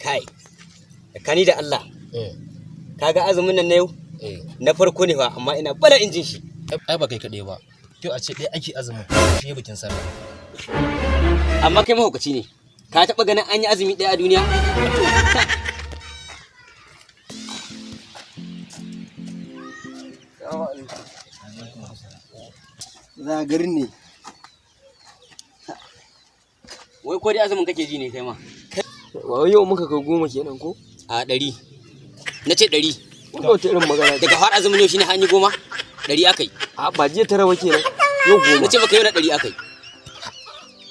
Kai, tsakani da Allah, kaga azumin nan na yau na farko ne fa, amma ina bala in jin shi. Ai ba kai kaɗai ba. Yau a ce ɗaya ake azumin shi bikin sallah. Amma kai mahaukaci ne, ka taɓa ganin an yi azumi ɗaya a duniya? Za garin ne. Wai ko dai azumin kake ji ne kai ma? Wa yau muka kai 10 kenan ko? A 100 na ce, 100. Wannan wata irin magana ce. Daga har azumin yau shine hanyi 10, 100 akai. A ba jiya 9 ba kenan. Yau Na 10. ce maka yau na 100 akai.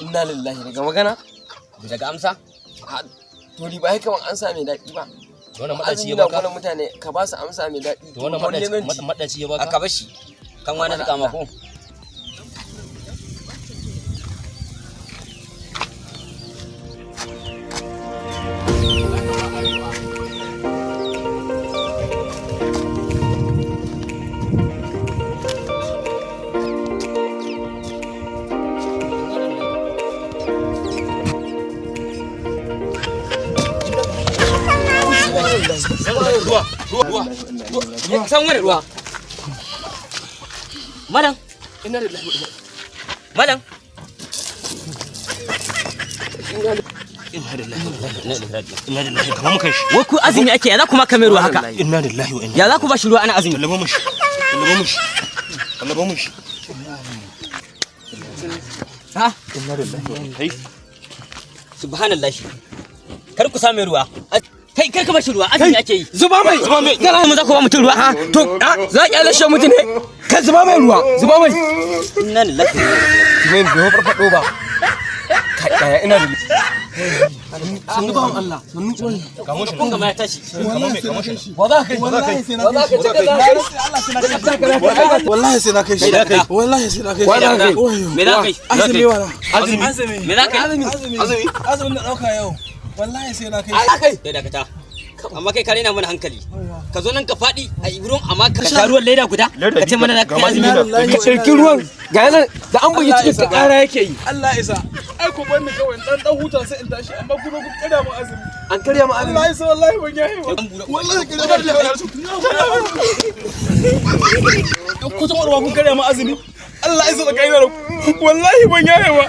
Inna lillahi, daga magana? Daga amsa. A to ni ba ai kaman amsa mai daɗi ba. To wannan maɗaci Azumi ya na baka? gwanin mutane ka ba su amsa mai daɗi. To wannan tauri zan ci. maɗaci ya baka? Aka bashi kan wani suka mako. Ruwa, ruwa, ruwa. San wani ruwa. Malam. Inna lillahi wa inna. Malam. Inna lillahi wa inna ilaihi. Kamar muka shi. Wai ku azumi ake, ya za ku maka mai ruwa haka? Inna lillahi wa inna. Ya za ku ba shi ruwa ana azumi? Lallaba mushi. Lallaba mushi. Lallaba mushi. Ha. Inna lillahi wa inna. Kai. Subhanallah, kar ku sa mai ruwa. Kai, kar ka ba shi ruwa, azumi ake yi. Zuba mai. Zuba mai. Kana mu za ku ba mutum ruwa? To za ki alashe mutu ne? Ka zuba mai ruwa. Zuba mai. Inna lillahi wa inna ilaihi. Mai bai farfado ba. Kai ɗaya ina da. Sannu bawan Allah. Sannu. Kamo shi. Kun ga ma ya tashi. Kamo mai, kamo shi. Wa za ka kai? Wallahi sai na Wa za kai ka shi. Wallahi sai na kai shi. Wallahi sai na kai shi. Wa za ka kai? Me za ka yi? Azumi wala. Azumi. Azumi. Me za ka yi? Azumi. Azumi. Azumin na dauka yau. Wallahi sai na kai shi. Za kai. Kai, dakata. Amma kai ka raina mana hankali. Ka zo nan ka faɗi a ibron, amma ka sha ruwan leda guda. Leda Ka ce mana za ka kai biyu, azumi. ga ma Ka ɗauki ruwan. Ga yana da an bugi cikin ka ƙara yake yi. Allah isa. Ai ku bar ni kawai dan dan huta sai in tashi, amma ku zo ku kada mu azumi. An karya ma azumi. Allah isa, wallahi ban yahe ba. Wallahi kada ba. Ku ta ruwa kun karya mu azumi. Allah isa da kai da wallahi ban yahe ba.